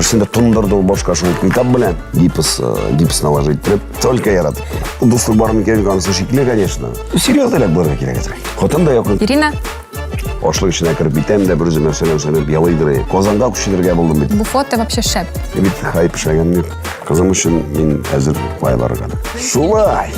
Икесен дә тондырды ул башка шул китап белән. Гипс, э, гипс наложить иттереп, только яратып. Дуслык бар микән, анысы шикле, конечно. Серьезно булырга кирәк әзрәк. Хатын да якын. Ирина? Ашлык эченә кереп китәм дә, бер үземә сәлам сәлам елыйдыр. Казанга күченергә булдым бит. Бу фото вообще шәп. Бит хайп эшләгән бит. Кызым өчен мин әзер кая барырга да. Шулай!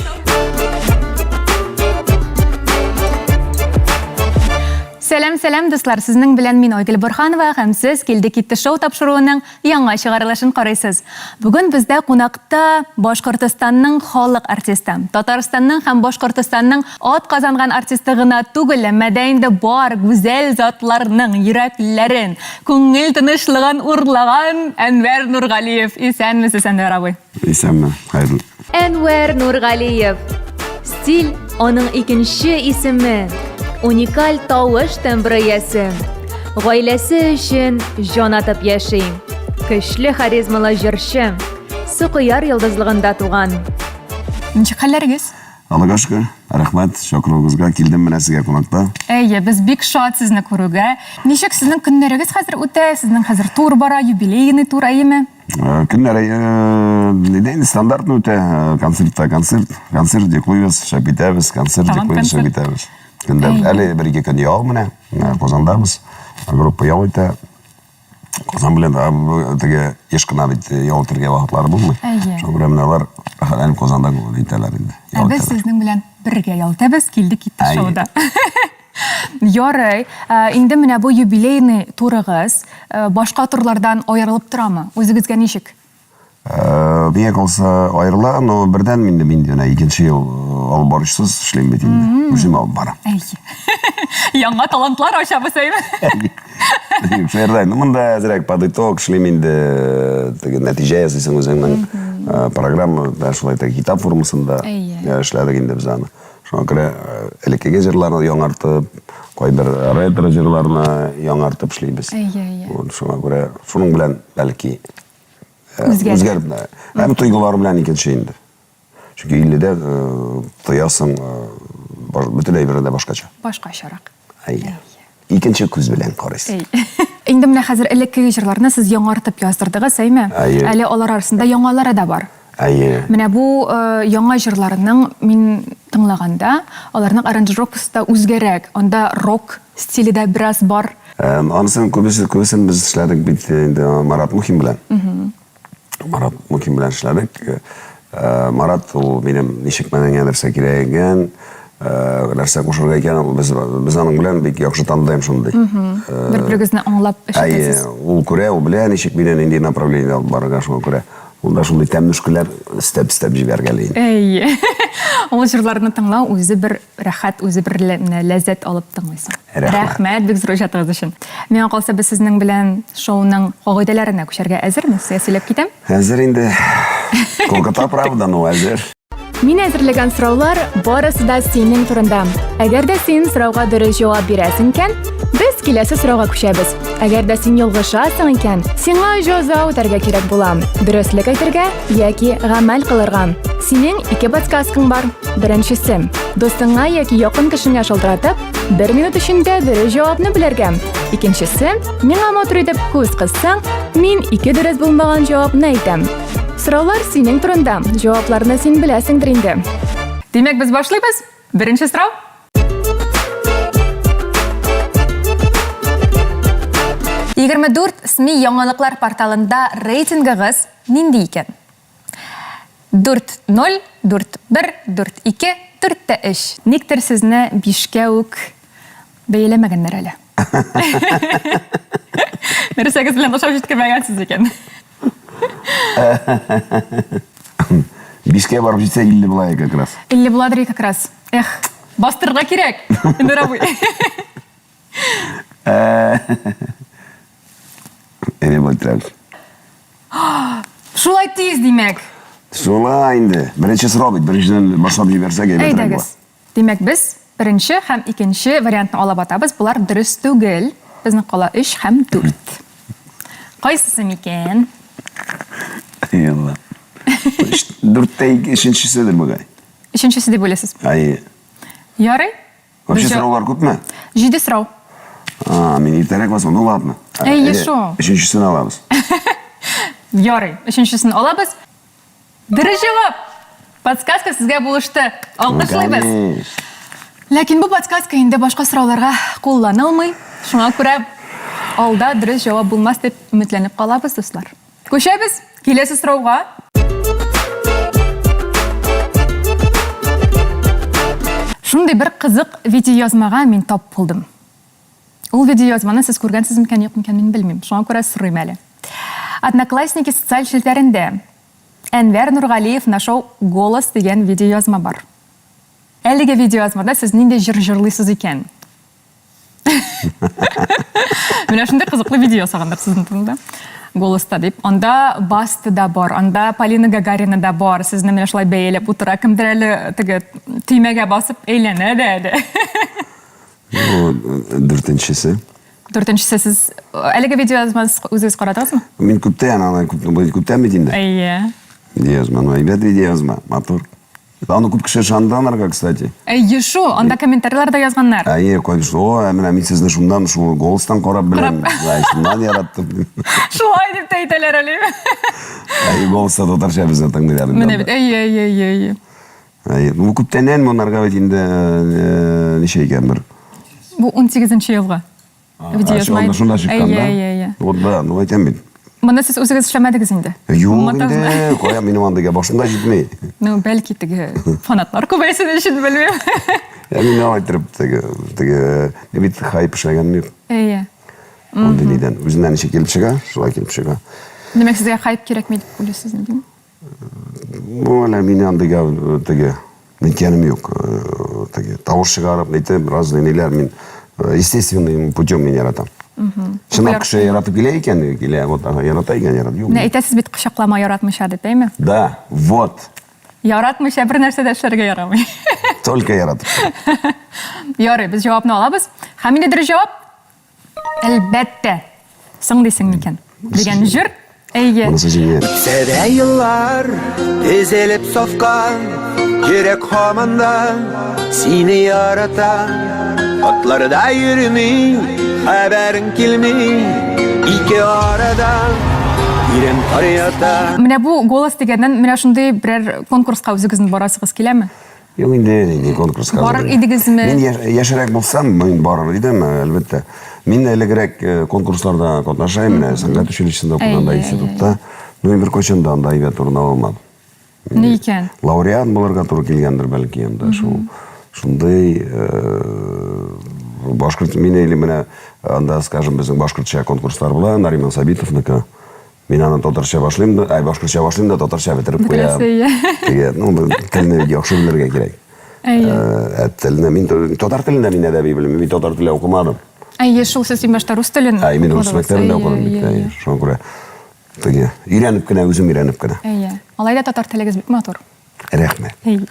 Сәлам, сәлам, дуслар! Сезнең белән мин Айгөл Борһанова һәм сез Килде китте шоу тапшыруының яңа чыгарылышын карыйсыз. Бүген бездә кунакта Башкортостанның халык артисты, Татарстанның һәм Башкортостанның ат казанган артисты гына түгел, әмма дә инде бар гүзәл затларның йөрәкләрен, күңел тынычлыгын урлаган Әнвәр Нургалиев. Исәнмесез, Әнвәр абый! Исәнме, хәерле. Әнвәр Нургалиев. Стиль аның икенче исеме. Уникаль тавыш тембры иясе. Гаиләсе өчен җан атып яши. Көчле харизмалы җырчы. Сукояр йолдызлыгында туган. Ничек хәлләрегез? Аллага шөкер, рәхмәт, чакыруыгызга килдем менә сезгә кунакта. Әйе, без бик шат сезне күрүгә. Ничек сезнең көннәрегез хәзер үтә? Сезнең хәзер тур бара, юбилейный тур, әйеме? Э, көннәр э, инде стандартный үтә э, концертта концерт концерт йоклыйбыз шәп итәбез концерт йоклыйбыз шәп итәбез көндә әле бер ике көн ял менә Казандабыз группа ял итә Казан белән теге еш кына бит ял итәргә вакытлары булмый шуңа күрә менә алар рәхәтләнеп Казанда итәләр инде Ә без сезнең белән бергә ял итәбез килде китте шоуда Ярый. Э, инде менә бу юбилейный турыгыз э, башка турлардан аерылып торамы? Үзегезгә ничек? Э, миңа калса аерыла, но бердән инде мин менә икенче ел алып баручысыз эшлим бит инде. Үзем алып барам. Әй. Яңа талантлар ачабыз, әйме? Шердай, ну монда әзрәк под итог эшлим инде, теге нәтиҗә ясыйсың үзеңнең программа, шулай теге китап формасында эшләдек инде без аны. Шуңа күрә э, элеккеге җырларны яңартып, кайбер ретро җырларны яңартып эшлибез. Әйе, әйе. Вот, шуңа күрә шуның белән бәлки э, Үзгәреп. үзгәреп тә. Һәм тойгылар белән икенче инде. Чөнки 50-дә э, тоясың бөтен әйберне дә башкача. Башкачарак. Әйе. Икенче күз белән карыйсың. Инде менә хәзер элеккеге җырларны сез яңартып яздырдыгыз, әйме? Әйе. Әле алар арасында яңалары да бар. Әйе. Менә бу э, яңа җырларның мин тыңлаганда, аларның аранжировкасы да үзгәрәк. Анда рок стиле дә бераз бар. Э, анысын күбесе күбесен без эшләдек бит инде Марат Мухин белән. Марат Мухин белән эшләдек. Э, Марат ул минем ничек меңә нәрсә кирәк икән, э, нәрсә кушырга икән, ул без без аның белән бик яхшы тандем шундый. Э, Бер-берегезне аңлап эш итәсез. Ул күрә, ул белә ничек мине нинди направлениедә алып барырга, шуңа күрә. Ул да шундый тәмнүшкеләр өстәп-өстәп җибәргәли. Әйе. Ул җырларны тыңлау үзе бер рәхәт, үзе бер ләззәт алып тыңлыйсың. Рәхмәт. Рәхмәт бик зур иҗатыгыз өчен. Миңа калса, без сезнең белән шоуның кагыйдәләренә күчәргә әзерме? Сезгә сөйләп китәм. Әзер инде. Куркыта, правда, но әзер. Мин әзерләгән сораулар барысы да синең турында. Әгәр дә син сорауга дөрес җавап бирәсең икән, без киләсе сорауга күчәбез. Әгәр дә син ялгышасың икән, сиңа җәза үтәргә кирәк була. Дөреслек әйтергә яки гамәл кылырга. Синең ике подсказкаң бар. Беренчесе, дустыңа яки якын кешеңә шалтыратып, бер минут эчендә дөрес җавапны белергә. Икенчесе, миңа матур итеп күз кыссаң, мин ике дөрес булмаган җавапны әйтәм. Сораулар синең турында. Җавапларны син беләсеңдер инде. Димәк, без башлыйбыз. Беренче сорау. 24 СМИ яңалыклар порталында рейтингыгыз нинди икән? 4-0, 4-1, 4-2, 4-3. Никтер сезне бишкә үк бәяләмәгәннәр әле. Нәрсәгез белән ошап җиткермәгәнсез икән? Бишкә барып җитсә 50 була как раз. 50 буладыр как раз. Эх, бастырырга кирәк, Энвер абый. Әйдә булдырабыз. Шулай тиз, димәк. Шулай инде. Беренче сорау бит, беренчедән башлап җибәрсәк әйбәтрәк була. Әйдәгез. Димәк, без беренче һәм икенче вариантны алып атабыз. Болар дөрес түгел. Безнең кала 3 һәм 4. Кайсысы микән? Йалла. Дүрттә ике, өченчеседер бугай. Өченчесе дип уйлыйсыз. Әйе. Ярый. Вообще сораулар күпме? Җиде сорау. А, мин иртәрәк басам. Ну ладно. Әйе, шул. Өченчесен алабыз. Ярый, өченчесен алабыз. Дөрес җавап! Подсказка сезгә булышты. Алкышлыйбыз. Конечно. Ләкин бу подсказка инде башка сорауларга кулланылмый. Шуңа күрә алда дөрес җавап булмас дип өметләнеп калабыз, дуслар. Күчәбез киләсе сорауга. Шундый бер кызык видеоязмага мин тап булдым. Ул видеоязманы сез күргәнсез микән, юк микән, мин белмим. Шуңа күрә сорыйм әле. Одноклассники социаль челтәрендә Әнвәр Нургалиев нашел голос дигән видеоязма бар. Әлеге видеоязмада сез нинди җыр җырлыйсыз икән? Менә шундый кызыклы видео ясаганнар сезнең турында. Голоста дип. Анда Баста да бар, анда Полина Гагарина да бар. Сезне менә шулай бәяләп утыра. Кемдер әле теге төймәгә басып әйләнә дә әле. Ну, дүртенчесе. Дүртенчесе сез әлеге видеоязманы үзегез карадыгызмы? Мин күптән аны күптән бит инде. Әйе. Видеоязма, ну әйбәт видеоязма, матур. Аны күп кеше ышанды анарга, кстати. Әйе шул, анда комментарийлар да язганнар. Әйе, конечно, о, ә менә мин сезне шуннан, шул голостан карап беләм. Әй, шуннан яраттым. Шулай дип тә әйтәләр әле. Әйе, голоста татарча безне тыңлыйлар инде. Менә бит, әйе, әйе, әйе, әйе. Әйе, бу күптәннән монарга бит инде э, ничә икән бер. Бу 18 елга. Видео Анда шунда чыккан, да? Әйе, әйе, әйе. Вот да, ну әйтәм бит. Моны сез үзегез эшләмәдегез инде. Юк инде, кая минем андыйга башым да җитми. Ну, бәлки теге фанатлар күбәйсен өчен белмим. Ә мин алай иттереп теге, теге, мин бит хайп эшләгәнем юк. Әйе. Андый нидән, үзеннән ничек килеп чыга, шулай килеп чыга. Димәк, сезгә хайп кирәкми дип уйлыйсыз инде? Ну, әле мин андыйга э, теге ниткәнем юк. Э, теге тавыш чыгарып, нитеп, разный ниләр мин э, естественным путем мин яратам. Чынлап кеше яратып килә икән, килә, вот ага, ярата икән, ярата. Юк. Менә әйтәсез бит кочаклама яратмыйча дип, әйме? Да, вот. Яратмыйча бер нәрсә дә эшләргә ярамый. Только яратып. Ярый, без җавапны алабыз. Һәм инде дөрес җавап Әлбәттә. Соң дисең микән? Дигән җыр. Әйе. Монысы җиңел. Үтсә дә еллар, тезелеп сафка, йөрәк һаман да сине ярата. Атларда йөрми, хәбәрең килми, ике арада тирән кар ята. Менә бу голос дигәннән менә шундый берәр конкурска үзегезнең барасыгыз киләме? Юк инде, нинди конкурс хәзер. Барыр идегезме? Мин яшьрәк булсам, мин барыр идем, әлбәттә. Мин элегрәк конкурсларда катнаша идем, менә сәнгать училищесында укыганда, институтта. Но мин беркайчан да анда әйбәт урын ала алмадым. Ни икән? Лауреат булырга туры килгәндер, бәлки, анда шул шундый башкорт мин или менә анда, скажем, безнең башкортча конкурслар була, Нариман Сабитовныкы. Мин аны татарча башлыйм да, ай, башкортча башлыйм да, татарча бетереп куям. Теге, ну, телне яхшы белергә кирәк. Әйе. Ә телне мин татар телендә мин әдәби белмим, мин татар теле укымадым. Әйе, шул сез иң башта рус телен. Әй, мин рус мәктәбендә укыдым бит, әйе. Шуңа күрә теге өйрәнеп кенә, үзем өйрәнеп кенә. Әйе. Алай да татар телегез бик матур. Рәхмәт. Әйе.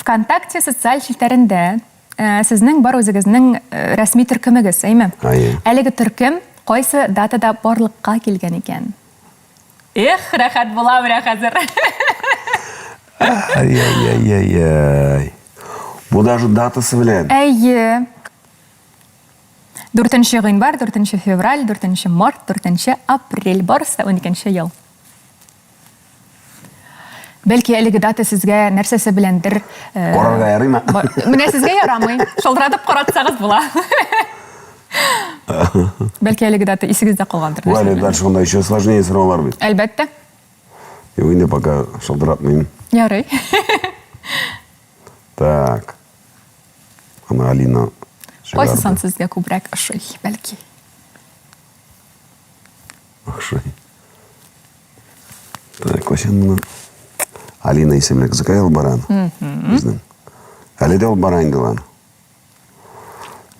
ВКонтакте социаль челтәрендә Э, сезнең бар үзегезнең э, рәсми төркемегез, әйме? Әйе. Әлеге төркем кайсы датада барлыкка килгән икән? Эх, рәхәт була менә хәзер. Ай-яй-яй-яй. Бу даже датасы белән. Әйе. 4 гыйнвар, 4 февраль, 4 март, 4 апрель. Барысы да 12 ел. Бәлки әлеге дата сезгә нәрсәсе беләндер э, Карарга ярыймы? Менә сезгә ярамый. Шалтыратып каратсагыз була. Бәлки әлеге дата исегездә калгандыр. Бу әле дальше монда еще сложнее сораулар бит. Әлбәттә. Юк инде пока шалтыратмыйм. Ярый. Так. Ана Алина. Кайсы сан сезгә күбрәк ошый, бәлки? Охшый. Так, кайчан моны? Алина исемле кызыкай алып бара аны. Безнең. Әле дә алып бара инде ул аны.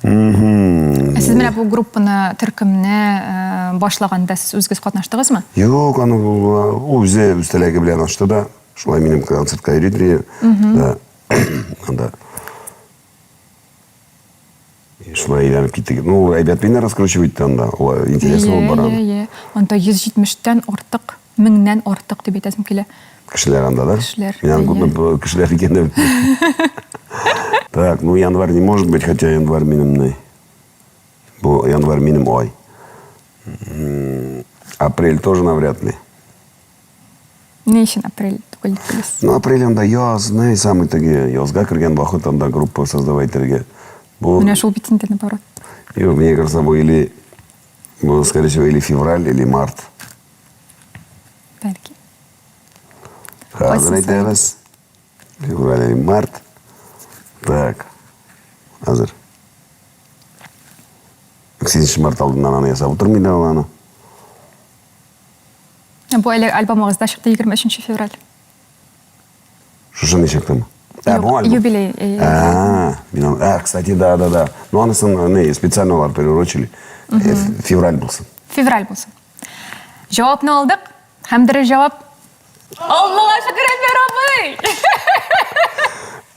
Ә сез менә бу группаны, төркемне э, башлаганда сез үзегез катнаштыгызмы? Юк, аны ул үзе үз теләге белән ачты да, шулай минем концертка йөри Да. Анда Шулай әйләнеп киттек. Ну, әйбәт мине раскручивать итте анда. Ул интересно булып бара. Иә, иә. Анда 170-тән артык, меңнән артык дип әйтәсем килә. Кешеләр анда, да? Кешеләр. Мин аны күпме кешеләр икәнен Так, ну январь не может быть, хотя январь минем. Бу январь минем ай. Апрель тоже навряд ли. Ни өчен апрель түгел дип уйлыйсыз? Ну, апрель анда яз, не, самый теге язга кергән вакыт анда группа создавать итәргә. Бу Менә шул бит инде наоборот. Юк, мне кажется, бу или бу, скорее всего, или февраль, или март. Бәлки. Хәзер әйтәбез. Февраль или март. Так. Хәзер. 8 март алдыннан аны ясап утырмый да ул аны. Бу әле альбомыгызда чыкты 23 февраль. Шушы ни чыктымы? Ә, бу альбом. Юбилей. А, мин а, кстати, да, да, да. Ну, анысын не, специально алар приурочили. Э, февраль булсын. Февраль булсын. Җавапны алдык. Һәм дөрес җавап. Аллага шөкер, Әнвәр абый!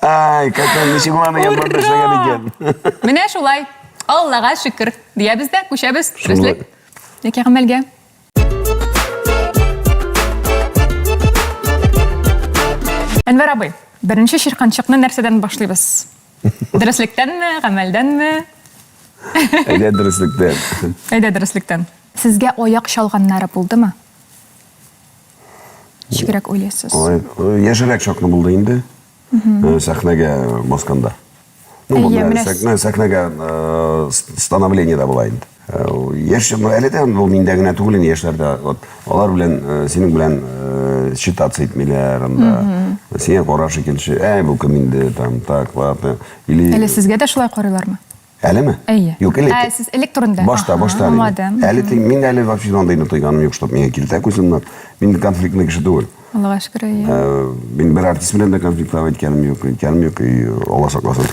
Ай, как он ничек аны январьда эшләгән икән. Менә шулай. Аллага шөкер. Диябез дә, күчәбез. Дөреслек. Яки гамәлгә. Әнвәр абый, беренче чирканчыкны нәрсәдән башлыйбыз? Дөреслектәнме, гамәлдәнме? Әйдә дөреслектән. Әйдә дөреслектән. Сезгә аяк чалганнары булдымы? Ничегрәк уйлыйсыз? Ой, яшьрәк чакны булды инде. Э, сәхнәгә басканда. Ну, Әйе, менә сәхнә, сәхнәгә э, становление дә була инде. Э, яшь, ну, әле дә ул миндә генә түгел инде яшьләрдә. Вот, алар белән, синең белән считаться итмиләр анда. Сиңа караш икенче, әй, бу кем инде, там, так, ладно. Или... Әле сезгә дә шулай карыйлармы? Әлеме? Әйе. Юк, элек. Ә, сез элек турында. Башта, башта. Аңладым. Әле мин әле вообще андыйны тойганым юк, чтоб миңа килтә куйсыннар. Мин конфликтный кеше түгел. Аллага шөкер, әйе. Э, мин бер артист белән дә конфликтовать иткәнем юк, иткәнем юк, и Алла сакласын,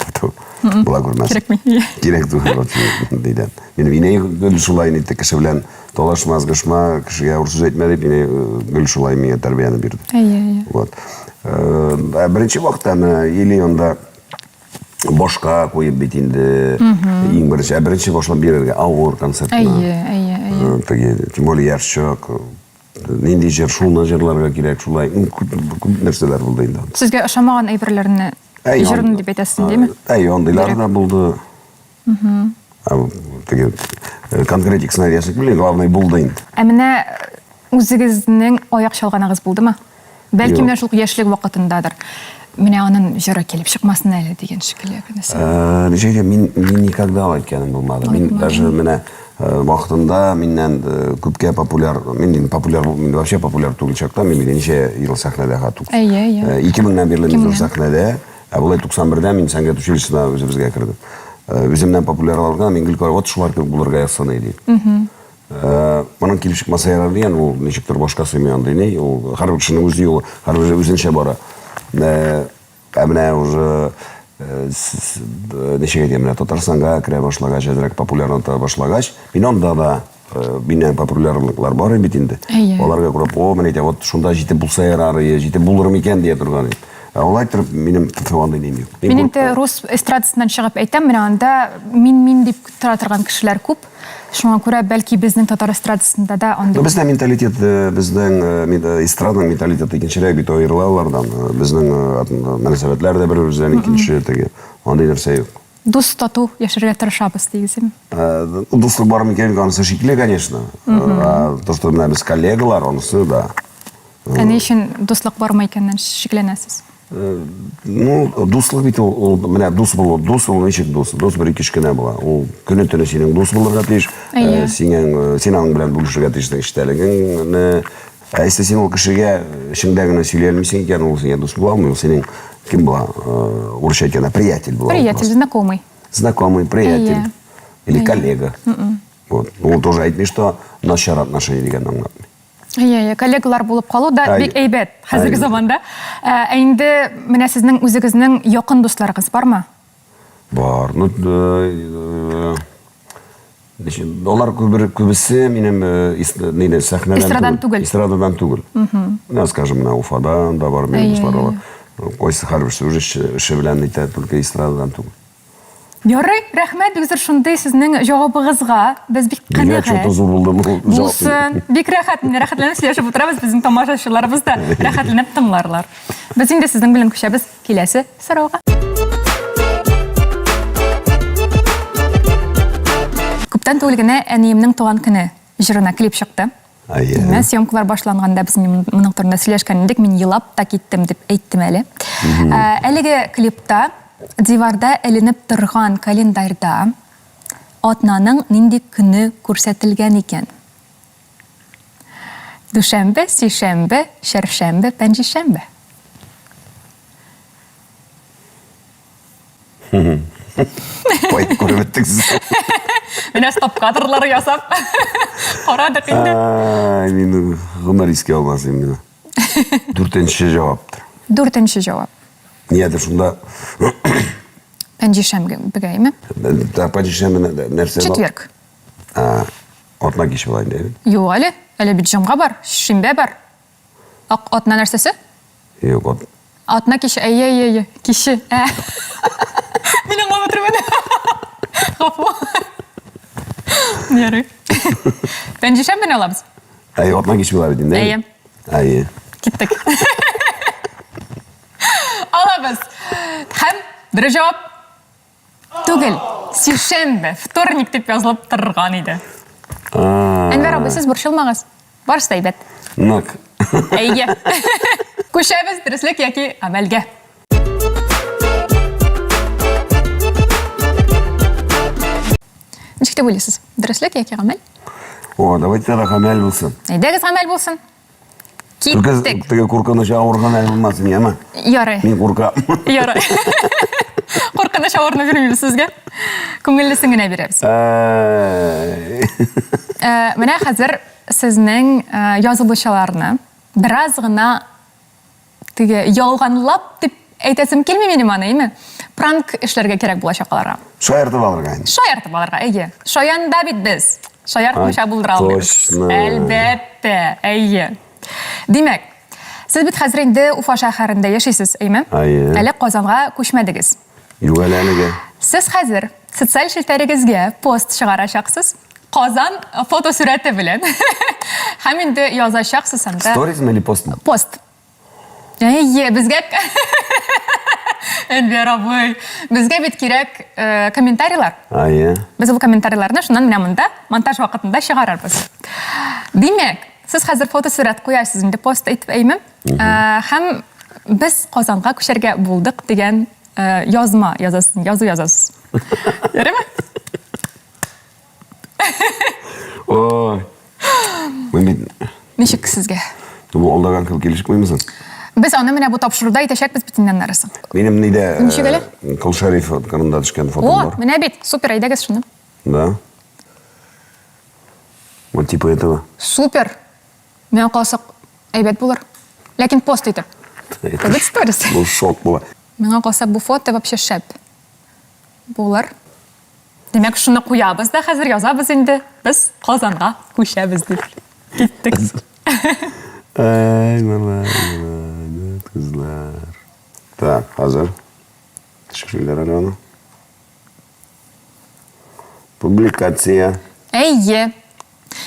була күрмәсен. Кирәкми. Кирәк түгел, вообще, дидән. Минем инәй гел шулай инде кеше белән талашма, ызгышма, кешегә авыр сүз әйтмә дип, инәй э, гел шулай миңа тәрбияне бирде. Әйе, әйе. Вот. Э, беренче вакытта менә или анда башка куеп бит инде иң беренче, ә беренче башлап бирергә авыр концертны. Әйе, әйе, әйе. Э, теге, тем более яшь чак, нинди җыр, шуны җырларга кирәк, шулай күп, күп нәрсәләр булды инде. Сезгә ошамаган әйберләрне җырны дип әйтәсең, димме? Әй, андыйлар да булды. Теге э, конкретикасын әйтәсе килми, главное булды инде. Ә менә үзегезнең аяк чалганыгыз булдымы? Бәлки менә шул яшьлек вакытындадыр. Менә анын җыры килеп чыкмасын әле дигән шикелле нәрсә. Э, ничек әйтәм, мин мин никогда алай әйткәнем булмады. Мин даже менә э, вакытында миннән э, күпкә популяр, мин инде популяр, мин вообще популяр түгел чакта, мин бит ничә ел сәхнәдә хату. Әйе, әйе. 2000-нән бирле мин зур сәхнәдә, ә болай 91-дә мин сәнгать училищесына үзебезгә кердем. Үземнән популярларга мин гел вот шулар кебек булырга язсын иде. Моның килеп чыкмаса ярар дигән, ул ничектер башка сыймый андый ни, ул һәрбер кешенең үз юлы, һәрбер үзенчә бара. Ә менә уже ничек әйтәм, менә Татарстанга керә башлагач, әзрәк популярлана башлагач, мин анда да миннән популярлыклар бар бит инде. Аларга күреп, о, менә әйтә, вот шунда җитеп булса ярар, җитеп булыр микән дия торган. Ә алай торып, минем андый ним юк. Мин инде рус эстрадасыннан чыгып әйтәм, менә анда мин-мин дип тора торган кешеләр күп. Шуңа күрә, бәлки, безнең татар эстрадасында да андый. Ну, безнең менталитет, э, безнең э, э, эстраданың менталитеты икенчерәк бит аерыла алардан. Безнең мөнәсәбәтләр дә бер-беребездән икенче теге. Андый нәрсә юк. Дус тату яшәргә тырышабыз дигезем. Дуслык бар микән, анысы шикле, конечно. То, что менә без коллегалар, анысы да. Ә ни өчен дуслык бармы икәннән шикләнәсез? Ну, дуслык бит ул, ул менә дус булу, дус ул ничек дус? Дус бер ике кенә була. Ул көне төне синең дус булырга тиеш. Әйе. Синең, син аның белән бүлешергә тиешсең эчтәлегеңне. Ә если син ул кешегә эчеңдә генә сөйли алмыйсың икән, ул сиңа дус була алмый, ул синең кем була? Урысча әйткәндә, приятель була. Приятель, знакомый. Знакомый, приятель. Или коллега. Вот. Ул тоже әйтми, что начар отношение дигәнне аңлатмый. Әйе, әйе, коллегалар булып калу да бик әйбәт хәзерге заманда. Ә, ә инде менә сезнең үзегезнең якын дусларыгыз бармы? Бар. Ну, э, э, алар күбер, күбесе минем э, нидән, сәхнәдән Эстрадан түгел. Эстрададан түгел. Менә, скажем, менә Уфадан да бар минем дуслар алар. Кайсы һәрберсе үз эше белән итә, только эстрададан түгел. Ярый, рәхмәт бик зур шундый сезнең җавабыгызга. Без бик канәгать. Бигрәк зур булды бу җавап. Булсын. Бик рәхәт, менә рәхәтләнеп сөйләшеп утырабыз, безнең тамашачыларыбыз да рәхәтләнеп тыңларлар. Без инде сезнең белән күчәбез киләсе сорауга. Күптән түгел генә әниемнең туган көне җырына клип чыкты. Әйе. Менә съемкалар башланганда без моның турында сөйләшкән идек, мин елап та киттем дип әйттем әле. Әлеге клипта диварда эленеп торган календарьда атнаның нинди көне күрсәтелгән икән? Дүшәмбе, сишәмбе, чәршәмбе, пәнҗешәмбе. Кай күреп беттек сез. Менә стоп кадрлар ясап карадык инде. Ай, мин гомер искә алмас инде. Дүртенче җаваптыр. Дүртенче җавап. Нигәдер шунда Пәнҗешәмбегә, әйме? Пәнҗешәмбе нәрсә? Четверг. Атна киче була инде. Юк әле, әле бит җомга бар, шимбә бар. Ак атна нәрсәсе? Юк, ат. Атна киче, әйе, әйе, әйе, киче. Ә. Мин аңлап бетермәдем. Гафу. Ярый. Пәнҗешәмбене алабыз. Әйе, атна киче була бит инде. Әйе. Әйе. Киттек. Алабыз. Һәм дөрес җавап Түгел, сишәмбе, вторник дип язылып торган иде. Әнвәр абый, сез борчылмагыз. Барысы да әйбәт. Нык. Әйе. Күчәбез дөреслек яки гамәлгә. Ничек дип уйлыйсыз? Дөреслек яки гамәл? О, давайте тогда гамәл булсын. Әйдәгез гамәл булсын. Киттек. Теге куркыныч авырган әле булмасын, яме? Ярый. Мин куркам. Ярый. Куркыныч авырны бирмибез сезгә. Күңеллесен генә бирәбез. Э, менә хәзер сезнең э, язылучыларны бераз гына теге ялганлап дип әйтәсем килми минем аны, әйме? Пранк эшләргә кирәк булачак аларга. Шаяртып алырга инде. Шаяртып алырга, әйе. Шаянда бит без. Шаяртмыйча булдыра алмыйбыз. Точно. Әлбәттә, әйе. Димәк, сез бит хәзер инде Уфа шәһәрендә яшисез, әйме? Әйе. Әле Казанга күчмәдегез. Юк әле әлегә. Сез хәзер социаль челтәрегезгә пост чыгарачаксыз. Казан фотосурәте белән. Һәм инде язачаксыз анда. Сторизмы или постмы? Пост. Әйе, безгә Эльвира абый, безгә бит кирәк э, комментарийлар. Әйе. Без ул комментарийларны шуннан менә монда монтаж вакытында чыгарырбыз. Димәк, сез хәзер фотосурәт куясыз инде пост әйтеп әйме? Э, һәм без Казанга күчәргә булдык дигән э, язма язасыз, язу язасыз. Ярыймы? Ой. Мин бит Ничек сезгә? Бу алдаган кебек килешеп куймыйсың. Без аны менә бу тапшыруда әйтәчәкбез бит инде аннары соң. Минем нидә Ничек әле? Кол Шәриф кырында төшкән фотом О, бар. менә бит, супер, әйдәгез шуны. Да. Вот типа этого. Супер. Миңа калса, әйбәт булыр. Ләкин пост итеп. Түгел сторис. Бу шок була. Миңа калса, бу фото вообще шәп. Булыр. Димәк, шуны куябыз да хәзер язабыз инде. Без Казанга күчәбез дип. Киттек. Ай, малай, малай, кызлар. Так, хәзер. Тикшерүләр әле аны. Публикация. Әйе.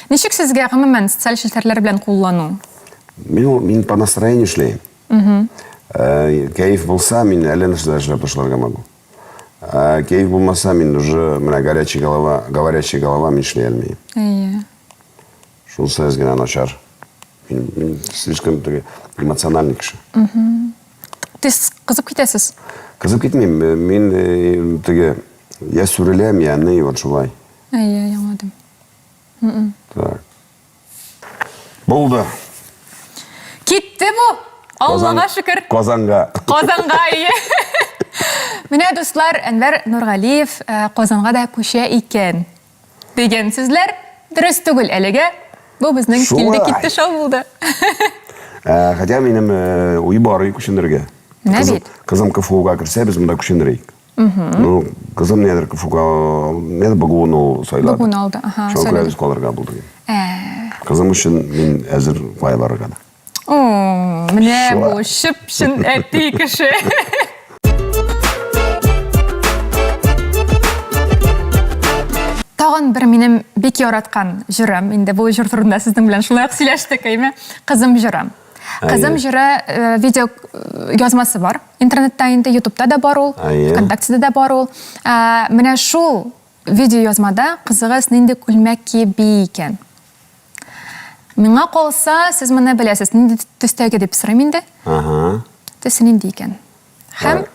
Ничек сезгә гомумән социаль челтәрләр белән куллану? Мин, мин по настроению эшләйм. Э, кәеф булса, мин әллә нәрсәләр эшләп ташларга могу. Ә кәеф булмаса, мин уже менә горячий голова, говорящая голова мин эшли алмыйм. Әйе. Шунысы әз генә начар. Мин, мин слишком теге эмоциональный кеше. Тиз кызып китәсез. Кызып китмим, э, мин э, теге я сүреләм, я ни, вот шулай. Әйе, аңладым. Так. Булды. Китте бу. Аллага шөкер. Казанга. Казанга, әйе. Менә, дуслар, Әнвәр Нургалиев э, Казанга да күчә икән. Дигән сүзләр дөрес түгел әлегә. Бу безнең килде китте шоу булды. Э, хотя минем э, уй бар күченергә. Менә бит. Кызым КФУга керсә, без монда күченерик. Ну, кызым нәдер КФУга, нәдер БГУны ул сайлады. БГУны алды, аха. Шуңа күрә без калырга булдык. Ә. Кызым өчен мин әзер кая барырга да. О, менә бу чып-чын әти кеше. Тагын бер минем бик яраткан җырым, инде бу җыр турында сезнең белән шулай ук сөйләштек, әйме? Кызым җыры. Кызым җыры э, видео э, язмасы бар. Интернетта инде, Ютубта да бар ул, ВКонтактеда да бар ул. Ә, менә шул Видеоязмада кызыгыз нинди күлмәк киеп бии икән? Миңа калса, сез моны беләсез. Нинди төстәге дип сорыйм инде. Ага. Төсе нинди икән? Һәм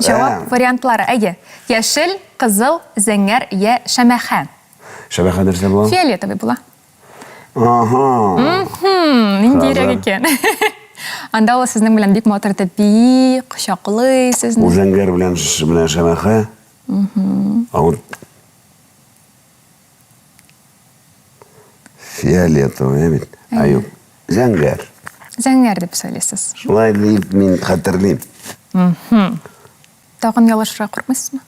җавап вариантлары, әйе. Яшел, кызыл, зәңгәр я шәмәхә. Шәмәхә нәрсә була? Фиолетовый була. Ага. Ниндирәк икән. Анда ул сезнең белән бик матур итеп бии, кочаклый сезне. Ул зәңгәр белән белән шәмәхә. А вот фиолетовый бит. А юк, зәңгәр. Зәңгәр дип сөйлисез. Шулай дип мин хәтерлим. Тагын ялгышырга куркмыйсызмы?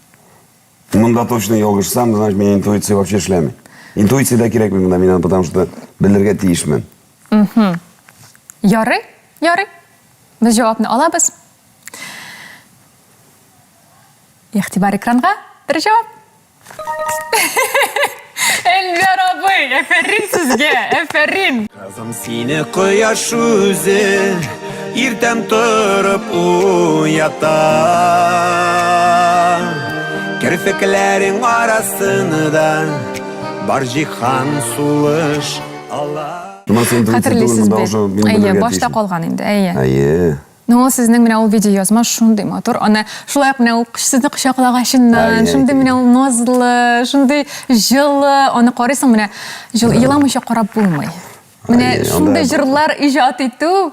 Монда точно ялгышсам, значит, минем интуиция вообще эшләми. Интуиция дә кирәкми монда мин потому что белергә тиешмен. Ярый, ярый. Без җавапны алабыз. Игътибар экранга, бер җавап. Эльвер абый, әфәрин сезгә, әфәрин. Кызым сине кояш үзе иртән торып уята. Керфекләрең арасында бар җиһан сулыш ала. Хәтерлисез бит. Әйе, башта калган инде, әйе. Әйе. Ну, ул сезнең менә ул видеоязма шундый матур. Аны шулай ук менә ул сезне кочаклагачыннан, шундый менә ул назлы, шундый җылы. Аны карыйсың менә җыл еламыйча карап булмый. Менә шундый җырлар иҗат итү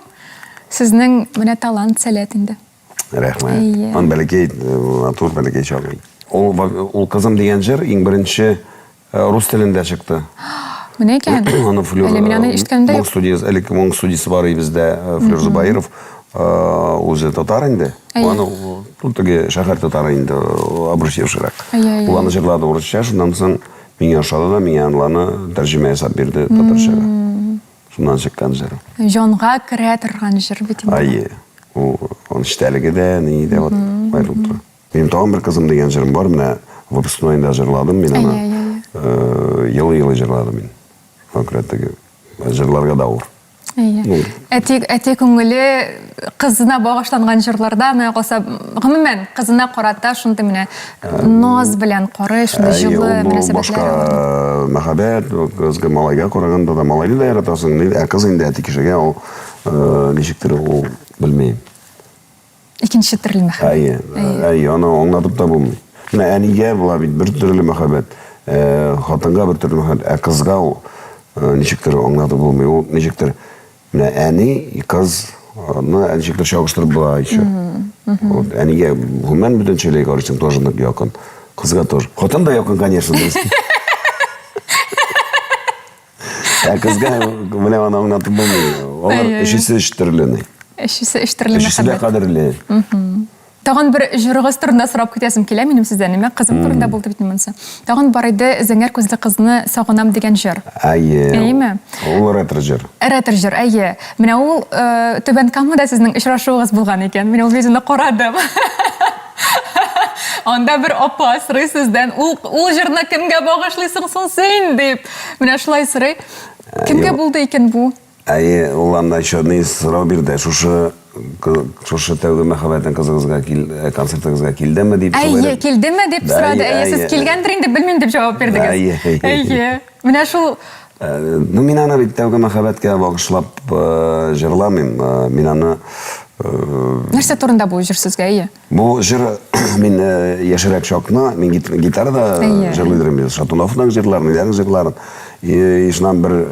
сезнең менә талант, сәләт инде. Рәхмәт. Ан бәләкәй, матур бәләкәй чагы. Ул ул кызым дигән җыр иң беренче Рус телендә чыкты. Менә икән. Аны Флюр. Әле мин аны ишеткәнем дә юк. Моң студиясе, элек моң студиясе бар иде бездә, Флюр Зубаиров. Үзе татар инде. Аны ну, теге шәһәр татары инде, обрусевширак. Ул аны җырлады урысча, шуннан соң миңа ошады да, миңа аны тәрҗемә ясап бирде татарчага. Шуннан чыккан җыр. Җанга керә торган җыр бит инде. Әйе. Ул аның эчтәлеге дә, ни дә вот аерылып тора. Минем тагын бер кызым дигән җырым бар, менә выпускнойында җырладым мин аны. Елый-елый җырладым мин. Шуңа күрә теге җырларга да авыр. Әйе. Әти, әти күңеле кызына багышланган җырларда, менә калса, гомумән, кызына карата шундый менә наз белән карый, шундый җылы мөнәсәбәтләр. Башка мәхәббәт, кызга малайга караганда да малайны да яратасың, ә кыз инде әти кешегә ул ничектер ул белмим. Икенче төрле мәхәббәт. Әйе, әйе, аны аңлатып та булмый. Менә әнигә була бит бер төрле мәхәббәт, э, хатынга бер төрле мәхәббәт, ә кызга ул э, ничектер аңлатып булмый. Ул ничектер менә әни, кыз ны ничектер чагыштырып була еще. Вот әнигә гомумән бөтенчәләй карыйсың, тоже нык якын. Кызга тоже. Хатын да якын, конечно, дөрес. Ә кызга менә аны аңлатып булмый. Алар өчесе өч төрле. Өчесе өч төрле Өчесе дә кадерле. Тагын бер җырыгыз турында сорап китәсем килә минем сездән. Нимә кызым турында булды бит монысы. Тагын бар иде Зәңгәр күзле кызны сагынам дигән җыр. Әйе. Әйеме? Ул ретро җыр. Ретро җыр, әйе. Менә ул э, Түбән Камада сезнең очрашуыгыз булган икән. Мин ул видеоны карадым. Анда бер апа сорый сездән, ул, ул җырны кемгә багышлыйсың соң син, дип. Менә шулай сорый. Кемгә булды икән бу? Әйе, ул анда еще ни сорау бирде. Шушы шушы тәүге мәхәббәтнең кызыгызга кил, э, концертыгызга килдеме дип. Әйе, килдеме дип сорады. Әйе, сез килгәндер инде, белмим дип җавап бирдегез. Әйе. Әйе. Менә шул э, Ну, мин аны бит тәүге мәхәббәткә багышлап э, җырламыйм. Мин аны Нәрсә турында бу җыр сезгә, әйе? Бу җыр мин яшьрәк чакны, мин гитарада җырлый идем, Шатуновның җырларын, ниләрнең җырларын. И шуннан бер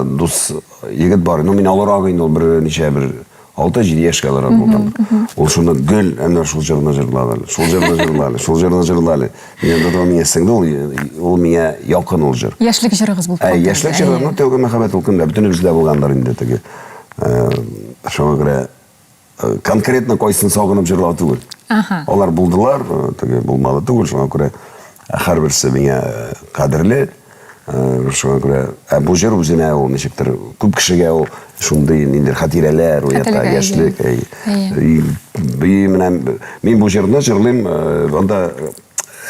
дус егет бар. Ну, мин олырак инде ул бер ничә бер 6-7 яшькә олырак булган. Ул шуны гел әнә шул җырны җырлады. Шул җырны җырлады, шул җырны җырлады. Мин дә миңа сеңде ул, ул миңа якын ул җыр. Яшьлек җырыгыз булып калды. Яшьлек җыры, ну, тәүге мәхәббәт ул кемдә, бөтенебездә булгандыр инде теге. Шуңа күрә конкретно кайсын сагынып җырлау түгел. Ага. Алар булдылар, теге булмады түгел, шуңа күрә һәрберсе миңа кадерле. Шуңа күрә, ә бу җыр үзенә ул ничектер күп кешегә ул шундый ниндидер хатирәләр уята, яшьлек. И менә мин бу җырны җырлыйм, анда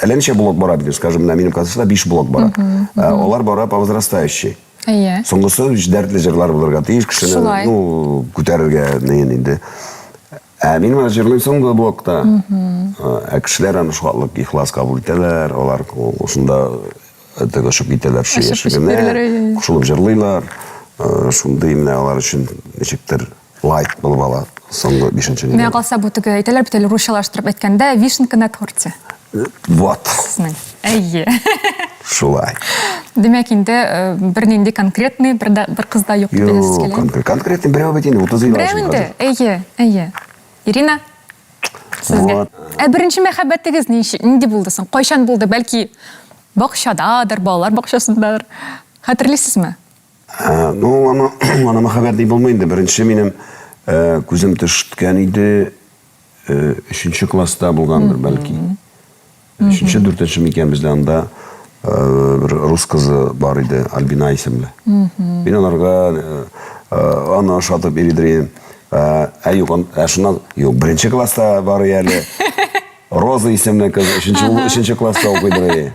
әллә ничә блок бара бит, скажем, менә минем концертта 5 блок бара. Алар бара по возрастающей. Әйе. Соңгысы дәртле җырлар булырга тиеш, кешене, ну, күтәрергә ни инде. Ә мин менә җырлыйм соңгы блокта. Ә кешеләр аны шатлык, ихлас кабул итәләр, алар шунда теге очып китәләр шул яшегенә, кушылып җырлыйлар. Шундый менә алар өчен ничектер лайк булып ала соңгы бишенче. Миңа калса бу теге әйтәләр бит әле русчалаштырып әйткәндә, вишенка на торте. Вот. Сезнең. Әйе. Шулай. Димәк, инде э, бернинди конкретный бер, дә, бер кыз да юк дип әйтәсез килә. Юк, конкретный берәү бит инде 30 ел. Берәү инде. Әйе, әйе. Ирина, сезгә. Вот. Ә беренче мәхәббәтегез нинди булды соң? Кайчан булды? Бәлки бакчададыр, балалар бакчасындадыр. Хәтерлисезме? Ә, ну, аны, аны мәхәббәт дип булмый инде. Беренче минем э, күзем төшкән иде Өченче класста булгандыр, бәлки. Өченче, дүртенче микән бездә анда бер рус кызы бар иде, Альбина исемле. Мин аларга аны ошатып йөридер идем. Ә юк, ә шуннан, юк, беренче класста бар әле. Роза исемле кыз, өченче, өченче класста укыйдыр иде.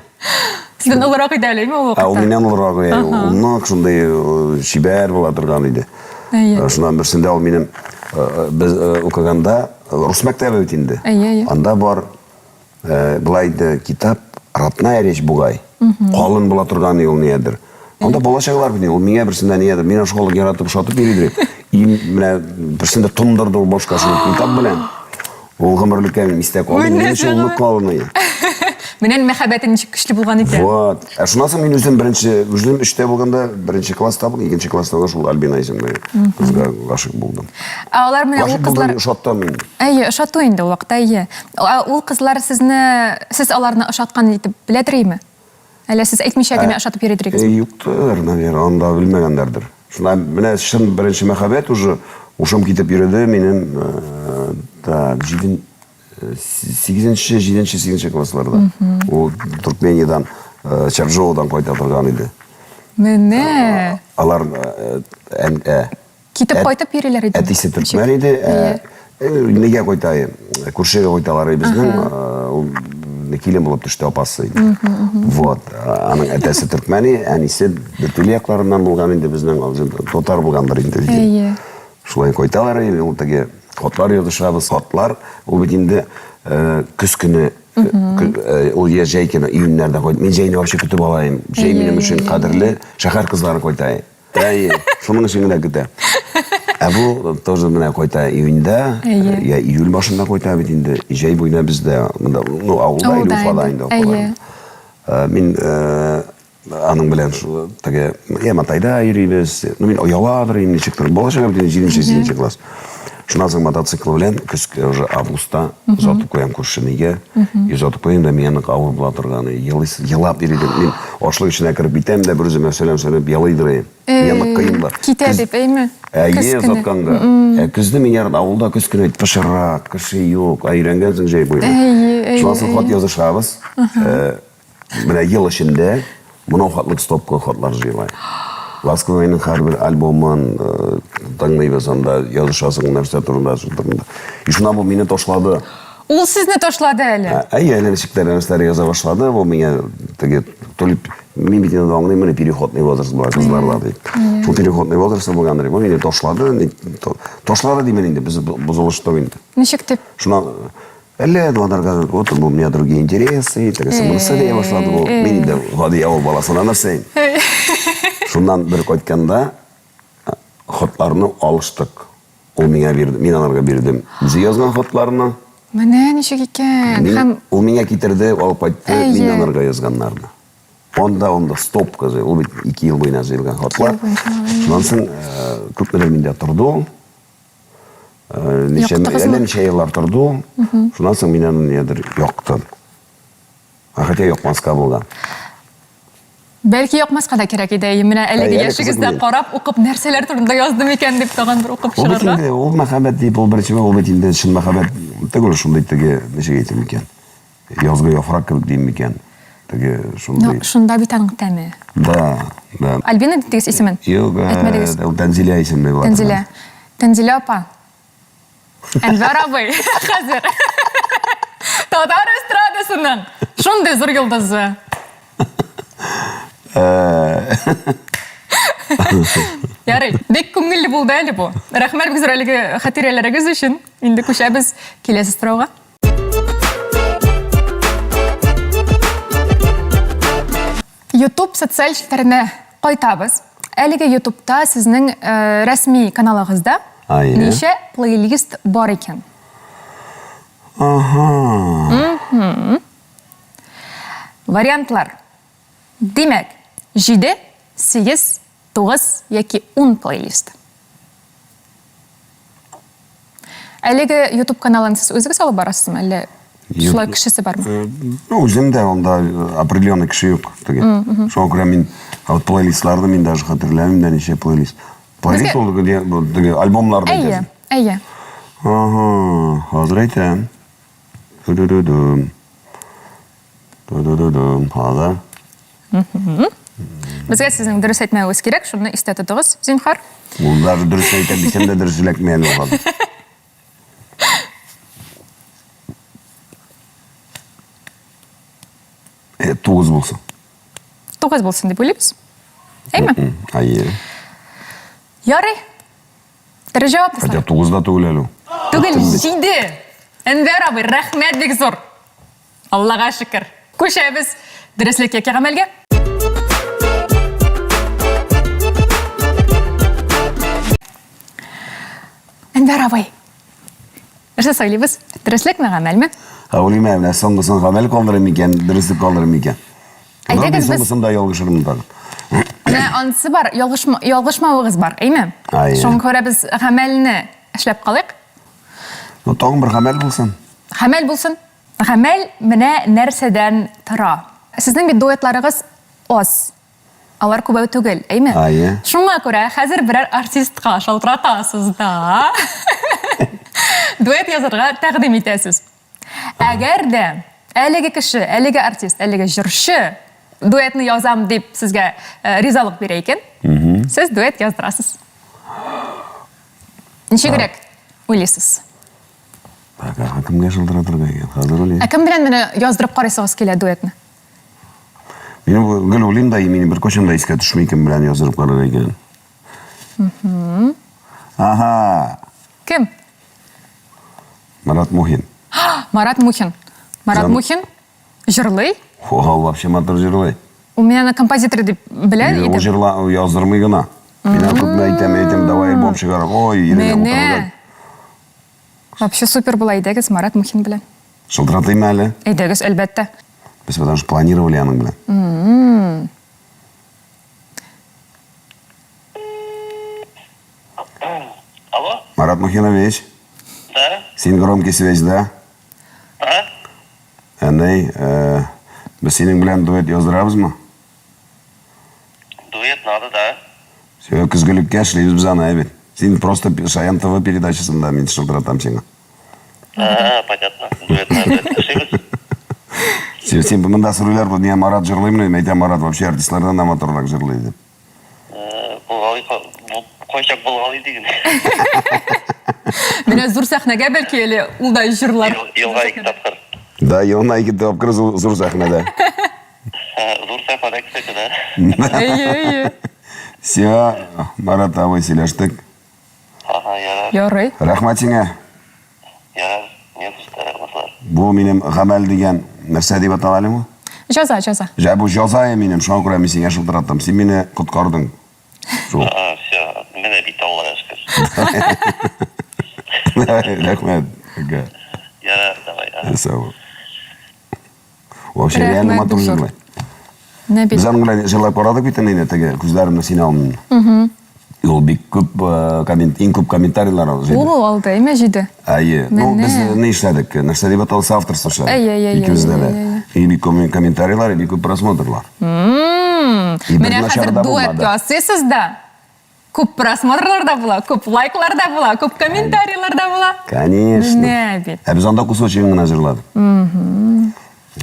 Сездән олырак иде әле, ул вакытта? Ә ул миннән олырак иде. Ул нык шундый э, чибәр була торган иде. Әйе. Э, шуннан берсендә ул минем э, без укыганда рус мәктәбе бит инде. Әйе, әйе. Анда бар былай иде китап Родная речь бугай. Калын була торган ул ниядер. Анда балачаклар бит ул миңа берсендә ниядер. Мин школга яратып ошатып йөридер. И менә берсендә тондырды ул башка шул китап белән. Ул гомерлеккә минем истә калды. Минем өчен ул калмый. Менә мәхәббәте ничек көчле булган икән. Вот. Ә шуннан соң мин үзем беренче, үзем өчтә булганда, беренче класста булдым, икенче класста да шул Альбина исемле кызга гашыйк булдым. Ә алар менә ул кызлар ошаттым инде. Әйе, ошату инде ул вакытта, әйе. Ә ул кызлар сезне, сез аларны ошаткан итеп беләдер име? Әллә сез әйтмичә генә ошатып йөридер идегезме? Юктыр, наверное, анда белмәгәннәрдер. Шунда менә чын беренче мәхәббәт уже ушым китеп йөрде минем так, җиден, сигезенче, җиденче, сигезенче классларда. Ул Туркмениядән, Чарджоудан кайта торган иде. Менә. Алар Китеп кайтып йөриләр иде. Әтисе төркмән иде. Нигә кайта? Күршегә кайталар иде безнең. Ул килен булып төште апасы инде. Вот. Аның әтәсе төркмән, әнисе Дүртөйле якларыннан булган инде безнең, татар булгандыр инде. Әйе. Шулай кайталар иде, ул теге хатлар язышабыз, хатлар. Ул бит инде көз көне, ул я җәй көне, июньнәрдә кайт. Мин җәйне вообще көтеп алайым. Җәй минем өчен кадерле, шәһәр кызлары кайта. Әйе, шуның өчен генә көтә. Ә бу тоже менә кайта июньдә, я июль башында кайта бит инде. Җәй буена бездә монда, ну, авылда или Уфада инде. Әйе. Мин аның белән шул теге я Матайда йөрибез. Ну, мин ояладыр инде ничектер. Бала чага бит инде 7-8 класс. Шуннан соң мотоцикл белән көз уже августта озатып куям күршенегә. И озатып куям да миңа нык авыр була торган. Елыйс, елап йөридем. Мин ашлык эченә кереп китәм дә бер үземә сәлам сәлам елыйдыр идем. Миңа нык кыен була. Китә дип, әйме? Әйе, озатканга. Ә көзне мин ярат авылда көз көне пычрак, кеше юк, ә өйрәнгәнсең җәй буена. Шуннан соң хат язышабыз. Менә ел эчендә монау хатлык стопка хатлар җыела. Ласковыйның һәрбер альбомын э, тыңлыйбыз, анда язышасың нәрсә турында, шул турында. И шуннан бу мине ташлады. Ул сезне ташлады әле. Әйе, әле ничектер нәрсәләр яза башлады. Бу миңа теге то ли мин бит инде аңлыйм, менә переходный возраст була кызларда дип. Шул переходный возраст булгандыр. Бу мине ташлады, ташлады димен инде, без бозылыштык инде. Ничек дип? Шуннан Әллә Дуадарга, вот у меня другие интересы, тегесе монысы дия башлады бу. Мин инде гади авыл баласына нәрсә инде. Шуннан бер кайтканда хатларны алыштык. Ул миңа бирде, мин анарга бирдем. Үзе язган хатларны. Менә ничек икән. Һәм ул миңа китерде, алып кайтты, мин анарга язганнарны. Анда, анда стопка, ул бит 2 ел буена җыелган хатлар. Шуннан соң күпмедер миндә торды ул. Э, ничә, әллә ничә еллар торды ул. Шуннан соң мин аны нидер яктым. А хотя якмаска булган. Бәлки якмаска да кирәк иде. Менә әлеге яшегездә карап, укып, нәрсәләр турында яздым икән дип тагын бер укып чыгарга. Ул бит инде, ул мәхәббәт дип, ул беренче ул бит инде чын мәхәббәт түгел, шундый теге, ничек әйтим икән. Язгы яфрак кебек дим микән? Теге шундый. Ну, шунда бит аның тәме. Да, да. Альбина дидегез исемен? Юк, э, ул Тәнзилә исемле була. Тәнзилә. Тәнзилә апа. Әнвәр абый, хәзер. Татар эстрадасының шундый зур йолдызы. Э. Ярый, бик күңелле булды әле бу. Рәхмәт бик зур әлеге хатирәләрегез өчен. Инде күчәбез киләсе сорауга. YouTube социаль челтәренә кайтабыз. Әлеге YouTubeта сезнең э, рәсми каналыгызда ничә плейлист бар икән? Ага. Вариантлар. Димәк, 7, 8, 9 яки 10 плейлист. Әлеге YouTube каналын сез үзегез алып барасызмы, әллә шулай кешесе бармы? Э, ну, үзем дә анда э, определенный кеше юк теге. Шуңа күрә мин вот плейлистларны мин даже хәтерләмим дә ничә плейлист. Плейлист ул теге альбомнар Әйе, әйе. Ага, хәзер әйтәм. Ду-ду-ду-дум. Ду-ду-ду-дум. Хәзер. Безгә сезнең дөрес әйтмәвегез кирәк, шуны истә тотыгыз, зинһар. Ул даже дөрес әйтәм дисәм дә дөрес эләкми әле ул хәзер. Э, 9 булсын. 9 булсын дип уйлыйбыз. Әйме? Әйе. Ярый. Дөрес җавап Хотя 9 да түгел әле ул. Түгел, 7. Әнвәр абый, рәхмәт бик зур. Аллага шөкер. Күчәбез дөреслек яки гамәлгә. Әнвәр абый. Нәрсә сайлыйбыз? Дөреслекме, гамәлме? Ә уйлыйм, менә соңгысын гамәл калдырыйм микән, дөреслек калдырыйм микән? Әйдәгез без соңгысында ялгышырмын тагын. Менә анысы бар, ялгышма, ялгышмавыгыз бар, әйме? Шуңа күрә без гамәлне эшләп калыйк. Ну, тагын бер гамәл булсын. Гамәл булсын. Гамәл менә нәрсәдән тора. Сезнең бит дуэтларыгыз аз. Алар күбәү түгел, әйме? Әйе. Шуңа күрә хәзер берәр артистка шалтыратасыз да. Дуэт язарга тәкъдим итәсез. Әгәр дә әлеге кеше, әлеге артист, әлеге җырчы дуэтны язам дип сезгә э, ризалык бирә икән, сез дуэт яздырасыз. Ничегрәк уйлыйсыз? Так, а кемгә шылтыратырга икән? Хәзер уйлыйм. Ә кем белән менә яздырып карыйсыгыз килә дуэтны? Мин гел уйлыйм да, минем беркайчан да искә төшми кем белән яздырып карарга икән. Ага. Кем? Марат Мухин. Марат Мухин. Марат Мухин Җырлый? Ул вообще матур җырлый. Ул мин аны композитор дип белә идем. Ул җырла, яздырмый гына. Мин аны күпме әйтәм, әйтәм, давай альбом чыгарыйк. Ой, ирегә утырырга. Вообще супер була, әйдәгез Марат Мухин белән. Шылтыратыйм әле? Әйдәгез, әлбәттә. Без потому что планировали аның белән. Алло? Марат Мухинович. Да? Син громкий связьда. А? Әнәй, э, без синең белән дуэт яздырабызмы? Дуэт надо, да. Все, көзгелеккә эшлибез без аны, әйбәт. Син просто Шаян ТВ передачасында мин шылтыратам сиңа. А, понятно. Дуэт надо, эшлибез. Син, син монда сорыйлар, бу не Марат җырлыймы? Мин әйтәм, Марат вообще артистлардан да матуррак җырлый дип. Булгалый, кайчак булгалый диген. Менә зур сәхнәгә бәлки әле ул да җырлар. Елга ике тапкыр. Да, елына ике тапкыр зур сәхнәдә. Зур сәхнәдә, кстати, да. Әйе, әйе. Все, Марат абый, сөйләштек. Ага, ярар. Ярый. Рәхмәт сиңа. Ярар, не за что, рәхмәтләр. Бу минем гамәл дигән нәрсә дип атала әле бу? Җаза, җаза. Җә, бу җаза минем, шуңа күрә мин сиңа шылтыраттым. Син мине коткардың. Шул. А, все, менә бит Аллага шөкер. Рәхмәт. Ярар, давай. Сау бул. Вообще реально матур җырлый. Нәби. Без аның белән җырлап карадык бит инде теге күзләремне син алмыйм. Ул бик күп э, коммент, иң күп комментарийлар алды. Ул алды, әйме җиде. Әйе. Ну, без не эшләдек. Нәрсә дип аталса авторство эшләдек. Әйе, әйе, әйе. Икебездә дә. И бик күп комментарийлар, и бик күп просмотрлар. Менә хәзер дуэт ясыйсыз да. Күп просмотрлар да була, күп лайклар да була, күп комментарийлар да була. Конечно. Менә бит. Ә без анда кусочегын гына җырладык.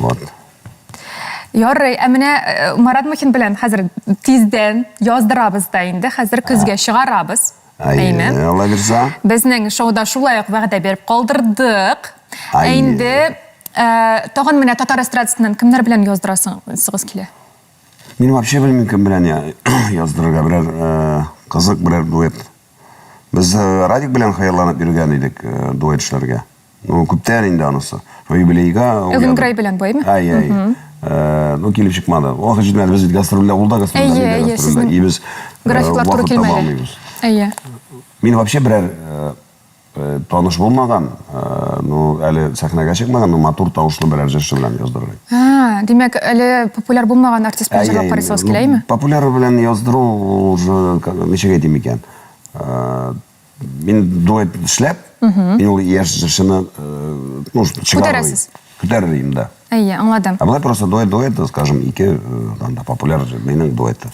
Вот. Ярый, ә менә э, Марат Мухин белән хәзер тиздән яздырабыз да инде, хәзер көзгә чыгарабыз. Әйе, Алла бирсә. Безнең шоуда шулай ук вәгъдә биреп калдырдык. Ә инде э, тагын менә татар эстрадасыннан кемнәр белән яздырасыгыз килә? Мин вообще белмим, кем белән яздырырга берәр э, кызык берәр дуэт. Без э, Радик белән хыялланып йөргән идек э, дуэт эшләргә. Ну, күптән инде анысы. Шул юбилейга Элвин Грей белән бу, әйме? Ай, ай. Э, ну, килеп чыкмады. Вакыт җитмәде. Без бит гастрольдә, ул да гастрольдә, мин дә гастрольдә. И без графиклар туры килмәде. Әйе. Мин вообще берәр таныш булмаган, ну, әле сәхнәгә чыкмаган, но матур тавышлы берәр җырчы белән яздырыр. А, димәк, әле популяр булмаган артист белән җырлап карыйсыгыз килә, әйме? Популяр белән яздыру уже, ничек әйтим икән? Мин дуэт эшләп, мин ул яшь җырчыны, ну, чыгарыр. Күтәрәсез. Күтәрер идем, да. Әйе, аңладым. Ә болай просто дуэт, дуэт, скажем, ике, там, да, популяр минем дуэты.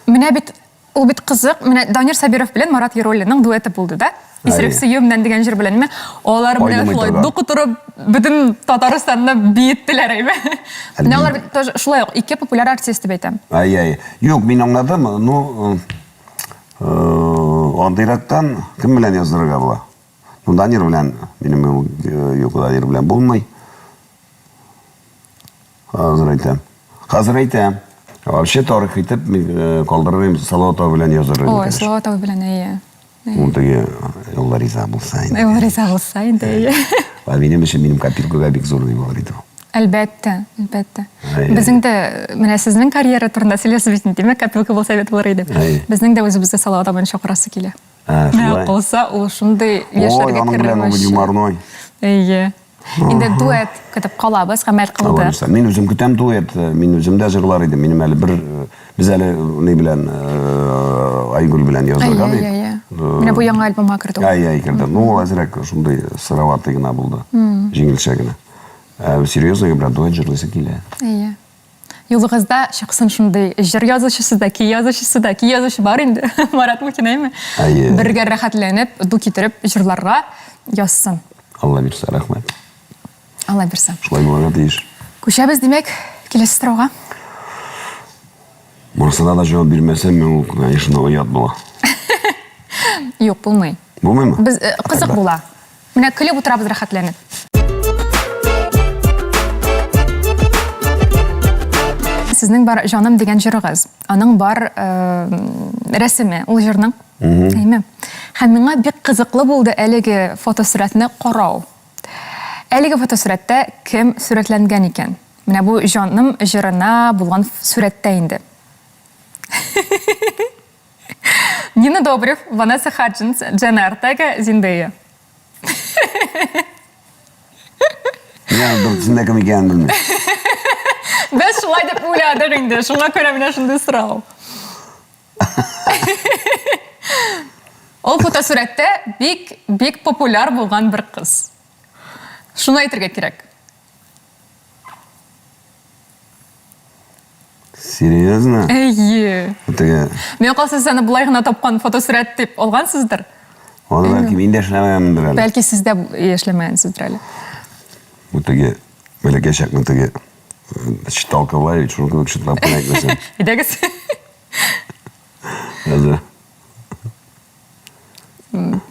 Менә бит Ул бит кызык, менә Данир Сабиров белән Марат Яруллинның дуэты булды да. Исереп сөюемнән дигән җыр белән. Менә алар менә шулай ду котырып бөтен Татарстанны биеттеләр әйме. Менә алар бит тоже шулай ук ике популяр артист дип әйтәм. Ай-ай. Юк, мин аңладым. Ну, э, андыйрактан кем белән яздырырга була? Ну, Данир белән минем юк, Данир белән булмый. Хәзер әйтәм. Хәзер әйтәм. Вообще тарих итеп мин э, калдырыр идем, Салават абый белән языр идем. Ой, Салават абый белән, әйе. Ул теге ул риза булса инде. Ул риза булса инде, әйе. Ә минем өчен минем копилкага бик зур ни булыр иде ул. Әлбәттә, әлбәттә. Безнең дә менә сезнең карьера турында сөйләсез бит инде, димәк, копилка булса әйбәт булыр иде. Безнең дә үзебездә Салават абыйны чакырасы килә. Ә, калса, ул шундый яшьләргә керер. Ой, аның белән ул юморной. Әйе. Инде дуэт көтеп калабыз, гамәл кылды. Мин үзем көтәм дуэт, мин үзем дә җырлар идем. Минем әле бер без әле ни белән Айгөл белән язырга дип. Әйе, Менә бу яңа альбомга керде. Әйе, әйе, керде. Ну, ул әзрәк шундый сыроватый гына булды. Җиңелчә генә. Ә серьезный белән дуэт җырлыйсы килә. Әйе. Юлыгызда чыксын шундый җыр язучысы да, көй язучысы да, көй язучы бар инде, Марат Мухин, әйме? Әйе. Бергә рәхәтләнеп, ду китереп җырларга язсын. Алла бирсә, рәхмәт. Алла бирсә. Шулай булырга тиеш. Күчәбез, димәк, киләсе сорауга. Монысына да җавап бирмәсәм, мин ул, конечно, оят була. Юк, булмый. Булмыймы? Без э, кызык була. Менә көлеп утырабыз рәхәтләнеп. Сезнең бар Җаным дигән җырыгыз. Аның бар э, рәсеме ул җырның. Әйме? Һәм миңа бик кызыклы булды әлеге фотосурәтне карау. Әлеге фотосурәттә кем сурәтләнгән икән? Менә бу Җаным җырына булган сурәттә инде. Нина Добрев, Ванесса Хаджинс, Дженна Ортега, Зиндея. Мин аның дүртесендә кем икәнен белмим. Без шулай дип уйладык инде, шуңа күрә менә шундый сорау. Ул фотосурәттә бик бик популяр булган бер кыз. Шуны әйтергә кирәк. Серьезно? Әйе. Теге. Миңа калса, сез аны болай гына тапкан фотосурәт дип алгансыздыр. Аны бәлки мин дә эшләмәгәнмендер әле. Бәлки сез дә эшләмәгәнсездер әле. Бу теге бәләкәй чакны теге э, читалка бар бит, шуны кебек чытлап кына әйтмәсәм. Әйдәгез. Әзер.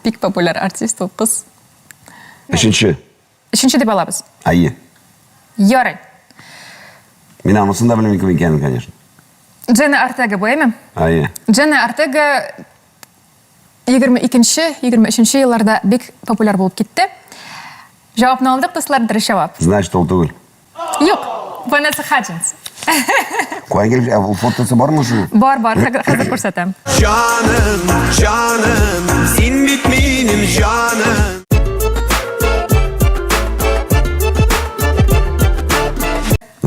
Бик популяр артист ул кыз. Өченче. Өченче дип алабыз. Әйе. Ярый. Мин анысын да белмим кем икәнен, конечно. Дженна Ортега бу, әйме? Әйе. Дженна Ортега 22-нче, 23-нче елларда бик популяр булып китте. Җавапны алдык, дуслар, дөрес җавап. Значит, ул түгел. Юк, Ванесса Хаджинс. Кая килеп, ә ул фотосы бармы шул? Бар, бар, хәзер күрсәтәм. Җаным, җаным, син бит минем җаным.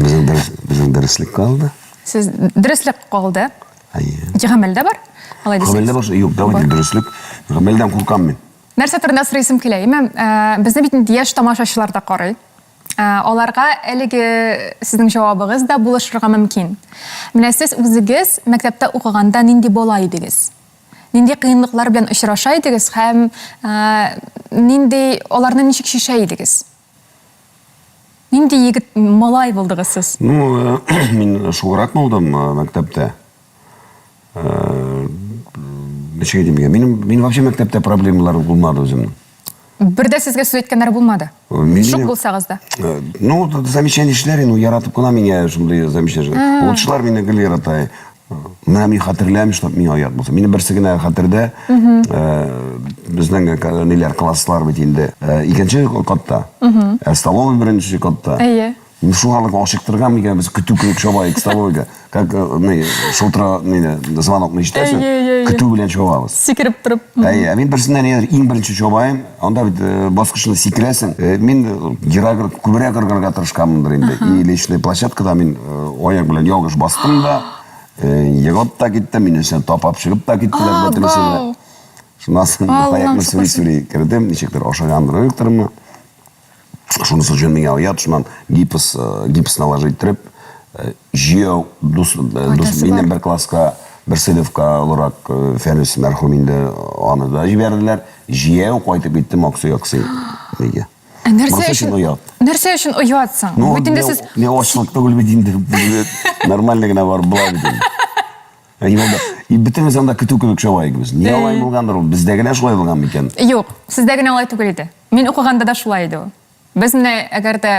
Безнең дөрес, безнең дөреслек калды. Сез дөреслек калды. Әйе. Гамәлдә бар? Алай дисәгез. Гамәлдә бар, юк, давайте дөреслек. Гамәлдән куркам мин. Нәрсә турында сорыйсым килә, әйме? Э, безне бит инде яшь тамашачылар да карый. Э, аларга әлеге сезнең җавабыгыз да булышырга мөмкин. Менә сез үзегез мәктәптә укыганда нинди бала идегез? Нинди кыенлыклар белән очраша идегез һәм э, нинди аларны ничек чишә идегез? Нинди егет, малай булдыгыз сез? Ну, э, мин шуграк булдым мәктәптә. Ничек әйтим икән? Минем мин вообще мәктәптә проблемалар булмады үземнең. Бер дә сезгә сүз әйткәннәре булмады? Шук булсагыз да. Ну, замечание эшләр, ну, яратып кына миңа шундый замечание. Укытучылар мине гел ярата. Менә мин хәтерләмим, чтоб миңа оят булса. Минем берсе генә хәтердә, безнең ниләр класслар бит инде икенче катта. Ә столовый беренче катта. Әйе. Ну, шул халык ашыктырган микән, без көтү кебек чабайык столовыйга. Как ни, шылтыра, ни, звонокны ишетәсең, көтү белән чабабыз. Сикереп торып. Әйе, ә мин берсеннән нидер иң беренче чабаем, анда бит баскычны сикерәсең. Мин ераграк, күбрәк ыргырга тырышканмындыр инде. И лестничная площадкада мин аяк белән ялгыш бастым да, егылып та киттем, мине өстенә тапап чыгып та киттеләр бөтенесе дә. Шуннан соң аякны сүри-сүри кердем, ничектер ашагандыр, юктырмы. Шунысы өчен миңа оят, шуннан гипс, гипс наложить иттереп, җияү дус, дус миннән бер класска, бер сыйныфка олырак Фәнис мәрхүм инде, аны да җибәрделәр. Җияү кайтып киттем аксый-аксый. Нигә? Ә нәрсә өчен оят? Нәрсә өчен оят соң? Ну, бит инде сез Не ачлык түгел бит инде. Нормально генә барып була бит инде. И бөтенебез анда көтү кебек чаба идек без. Нигә алай булгандыр ул? Бездә генә шулай булган микән? Юк, сездә генә алай түгел иде. Мин укыганда да шулай иде ул. Без менә әгәр дә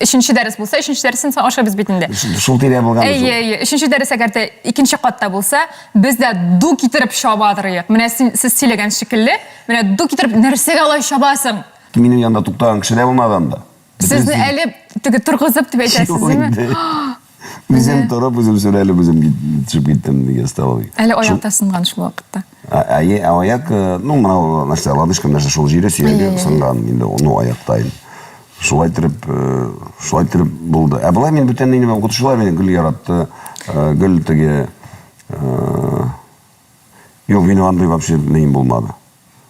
өченче дәрес булса, өченче дәресен соң ашыйбыз бит инде. Шул тирә булган. Әйе, әйе. Өченче дәрес әгәр дә икенче катта булса, без дә ду китереп чабадыр идек. Менә сез сөйләгән шикелле, менә ду китереп нәрсәгә алай чабасың? Минем янда туктаган кеше дә булмады анда. Сезне әле теге торгызып дип әйтәсез, димме? Үзем торып, үзем сөйләлеп, үзем төшеп киттем дигән столовый. Әле аяк та сынган шул вакытта. Әйе, ә аяк, ну, мына нәрсә, лодыжка нәрсә шул җире сөяге сынган инде, ну, аякта инде. Шулай итеп, шулай итеп булды. Ә болай мин бүтән инде укытучылар мине гел яратты, гел теге Юк, минем андый вообще нем булмады.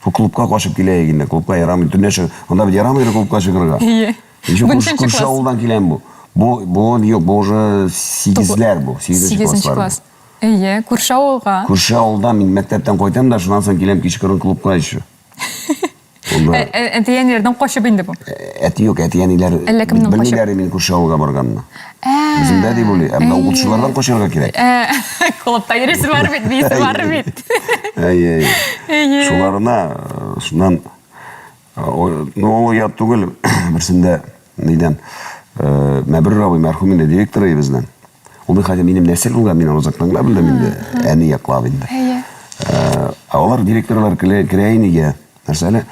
Шул клубка качып килә идек инде, клубка ярамый, төнлә чыгып, анда бит ярамый иде клубка чыгарга. Әйе. Еще күрше авылдан киләм бу. Бу, бу юк, бу уже сигезләр бу, сигезенче класслар. класс. Әйе, күрше авылга. Күрше авылдан мин мәктәптән кайтам да, шуннан соң киләм кичкырын клубка еще. Унда Әти-әниләрдән качып инде бу. Әти юк, әти-әниләр Әллә кемнән качып. Белмиләр мин күрше авылга барганны. Үземдә дип уйлый. Ә менә укытучылардан качарга кирәк. Клубта йөрисе бар бит, биисе бар бит. Әйе, әйе. Шуларына шуннан ну ул оят түгел, берсендә нидән Мәбрүр абый мәрхүм инде директоры безнең. Ул бит хәзер минем нәсел булган, мин аны озактан гына белдем инде, әни яклап инде. Әйе. Ә алар директорлар керә инегә. Нәрсә әле?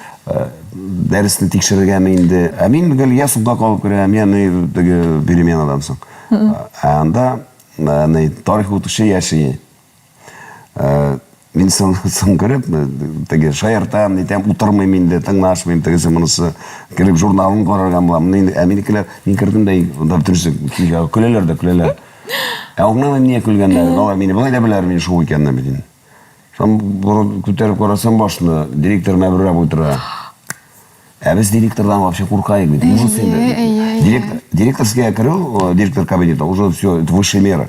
Дәресне тикшерергәме инде? Ә мин гел я соңга калып керәм, я ни теге переменадан соң. Ә анда ни тарих укытучы яши. Мин соң, соң кереп, теге шаяртам, нитәм, утырмыйм инде, тыңлашмыйм, тегесе монысы. Кереп журналын карарга булам. Ә минекеләр, мин кердем дә, анда бөтенесе көләләр дә көләләр. Ә аңламыйм нигә көлгәннәрен. Алар мине болай да беләләр, мин шул икәнне бит инде. Шуннан борып күтәреп карасам башны, директор мәбрәп утыра. Ә без директордан вообще куркаек бит. Ужас инде. Директор, директорская керү, директор кабинета, уже все, это высшая мера.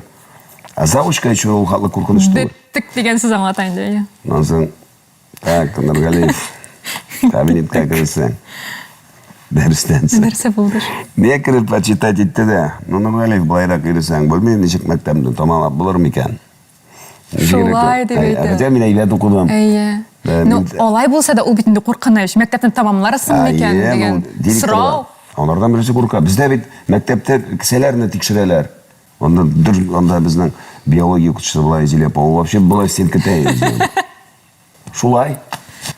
Ә завучка еще ул хатлы куркыныч түгел. Беттек дигән сүз аңлата инде. Әйе. Аннан соң, так, Нургалиев, кабинетка керсәң. Дәрестән соң. Нәрсә булды? Миңа кереп почитать итте дә. Ну, Нургалиев, былайрак йөресәң, белмим, ничек мәктәпне тәмамлап булыр микән? Шулай дип әйтә. Хотя мин әйбәт укыдым. Әйе. Ну, алай булса да, ул бит инде куркыныч. Мәктәпне тәмамларсың микән дигән сорау. Алардан беренче курка. Бездә бит мәктәптә кесәләрне тикшерәләр. Анда дер, анда безнең биология укытучысы була Зилә апа, ул вообще болай селкетә иде. Шулай.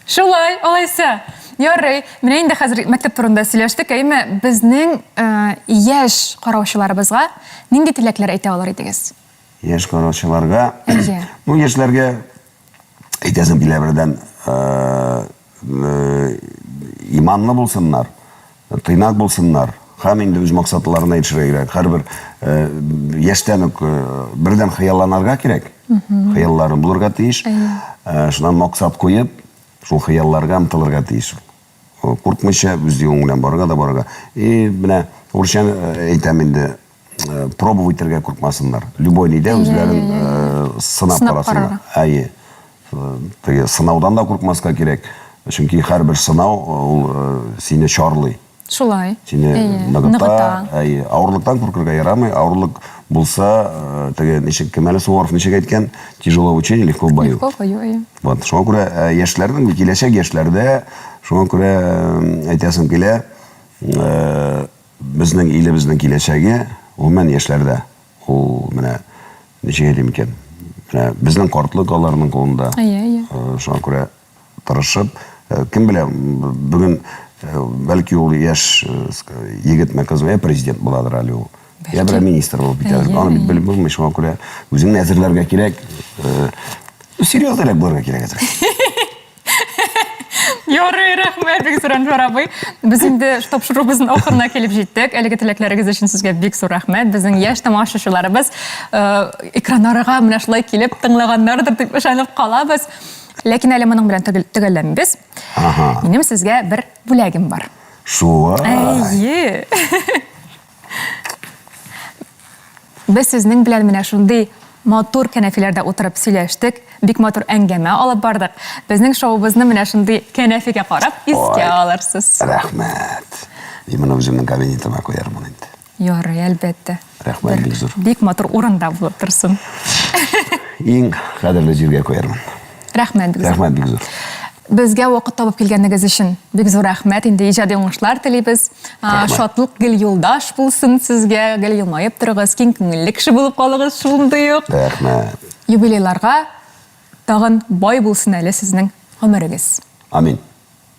Шулай, алайса. Ярый. Менә инде хәзер мәктәп турында сөйләштек, әйме, безнең яшь караучыларыбызга нинди теләкләр әйтә алыр идегез? Яшь караучыларга, Әйе. ну, яшьләргә әйтәсем килә бердән, иманлы булсыннар, тыйнак булсыннар һәм инде үз максатларына ирешергә кирәк. Һәрбер яшьтән үк бердән хыялланырга кирәк. Хыялларың булырга тиеш. Шуннан максат куеп, шул хыялларга омтылырга тиеш. Куркмыйча үз юлың белән барырга да барырга. И менә урысча әйтәм инде, пробовать итәргә куркмасыннар. Любой нидә үзләрен сынап карасыннар. Әйе. Теге сынаудан да куркмаска кирәк. Чөнки һәрбер сынау ул сине чарлый. Шулай. Сине ныгыта. Әйе. Авырлыктан куркырга ярамый. Авырлык булса, э, теге ничек кем әле Суворов ничек әйткән, тяжело в учении, легко в бою. Легко в бою, әйе. Вот, шуңа күрә э, яшьләрнең, киләчәк яшьләрдә, шуңа күрә э, әйтәсем килә, безнең илебезнең киләчәге гомумән яшьләрдә. Ул менә ничек әйтим икән? Менә безнең картлык аларның кулында. Әйе, әйе. Шуңа күрә тырышып, кем белә, бүген бәлки ул яшь егетме, кызмы, я президент буладыр әле ул. Я берәр министр булып китәдер. Аны бит белеп булмый, шуңа күрә үзеңне әзерләргә кирәк. Серьезныйрак булырга кирәк әзрәк. Ярый, рәхмәт, бик зур Әнвәр абый. Без инде тапшыруыбызның ахырына килеп җиттек. Әлеге теләкләрегез өчен сезгә бик зур рәхмәт. Безнең яшь тамашачыларыбыз экраннарга менә шулай килеп тыңлаганнардыр дип ышанып калабыз. Ләкин әле моның белән төгәлләмибез. Минем сезгә бер бүләгем бар. Шулай. Әйе. Без сезнең белән менә шундый матур кәнәфиләрдә утырып сөйләштек, бик матур әңгәмә алып бардык. Безнең шоуыбызны менә шундый кәнәфигә карап искә алырсыз. Рәхмәт. Мин моны үземнең кабинетыма куярмын инде. Ярый, әлбәттә. Рәхмәт бик зур. Бик матур урында булып торсын. Иң кадерле җиргә куярмын. Рәхмәт бик зур. Рәхмәт бик зур. Безгә вакыт табып килгәнегез өчен бик зур рәхмәт. Инде иҗади уңышлар телибез. Шатлык гел юлдаш булсын сезгә, гел елмаеп торыгыз, киң күңелле кеше булып калыгыз шундый ук. Рәхмәт. Юбилейларга тагын бай булсын әле сезнең гомерегез. Амин.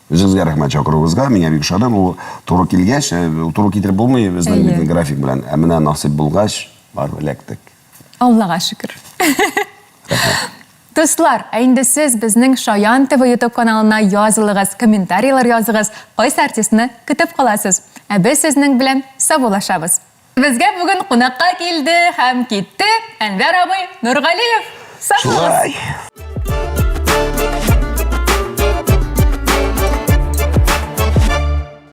Үзегезгә рәхмәт чакыруыгызга, миңа бик ошады. Ул туры килгәч, э, туры китереп булмый безнең бит график белән. Ә менә насыйп булгач, барып эләктек. Аллага шөкер. Дуслар, ә инде сез безнең Шаян ТВ YouTube каналына язылыгыз, комментарийлар языгыз, кайсы артистны көтеп каласыз. Ә без сезнең белән саубуллашабыз. Безгә бүген кунакка килде һәм китте Әнвәр абый Нургалиев. Сау булыгыз. Шулай.